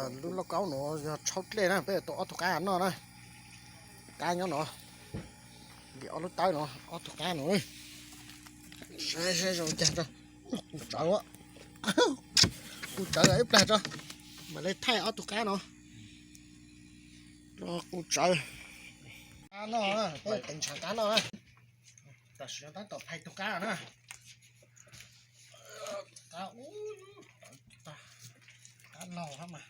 Lub lauj kaub no yog tshaub dlej na, peb tau ob tug qab noj na. Qab nyob no, li ob lub tawb no, ob tug qab no. Saib saib zoo cas tso. Kuj tsawv, kuj tsawv ib plag tso. Mam li thaij ob tug qab no. Kuj tsawv. Qab noj, peb teev tshav qab noj na. Tam sim no tab tom phais tug qab na. Qab, qab laug hab mas.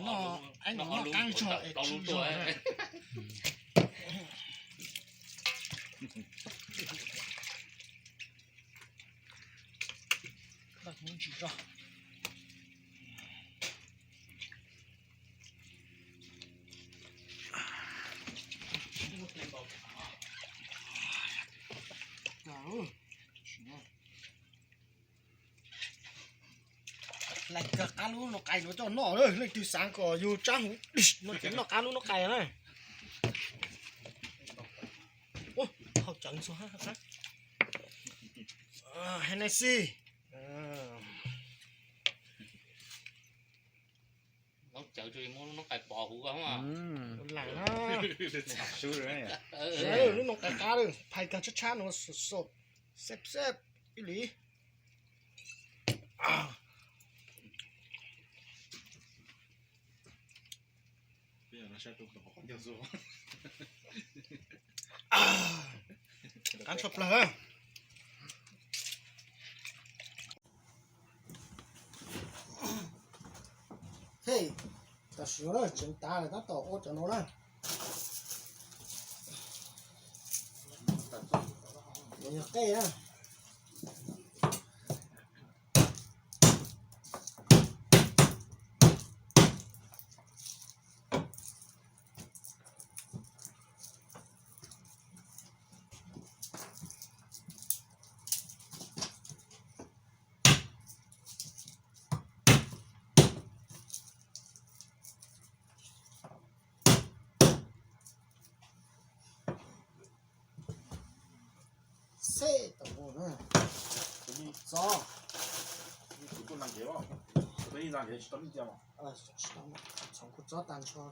Noj, noj qab zog es tsis zog. Tsis zog. Hlais kawg qab lub noj qais no coj noj, leej twg xav kom yug tsab huv no ces noj qab lub noj qais na. Hau cawv ntxuag. Hennessy. Lub noj qais pov huv ko. Lub noj qais qab, phais kawg tshab tshab no, xeb xeb ib li. Qab tshaj plaws. Hej, tam sim no tseev tas lawm tab tom ua cov no na. Yog qej na. Xeb tau na, kuv mus txob. Txhoov kuv txob tag nrho.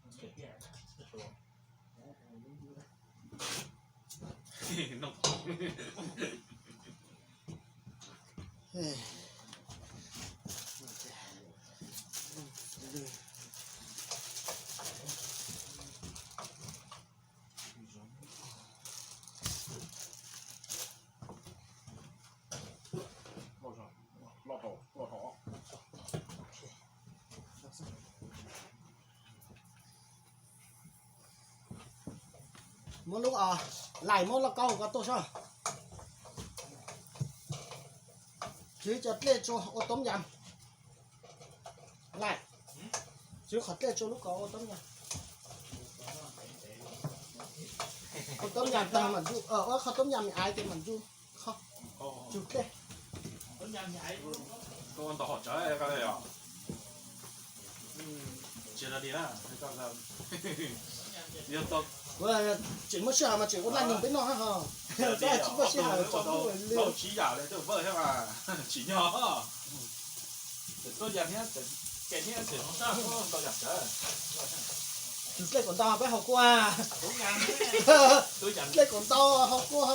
Ntag kev lawm. Muab lub, lais muab lauj kaub ko tuaj soj. Tswv cov dlej tsua ua toob yam. Lais, tswv qhov dlej tsua lub ko ua toob yam. Ua toob yam tag mam ncu, ua qhov toob yam me aiv ces mam ncu. Qhov, tswv dlej. Tsis li na, tseem muaj sij hawm mas tseem ua laj nyoog peb noj ho. Tsis muaj sij hawm tso ub li. Tsis yam li tej vawj thiab mas tsim nyog. Tseem tuaj yam thiab, tseem ke thiab, tseem tau yam sawv. Tus dlej kaum ntau peb haus kua. Dlej kaum ntau haus kua.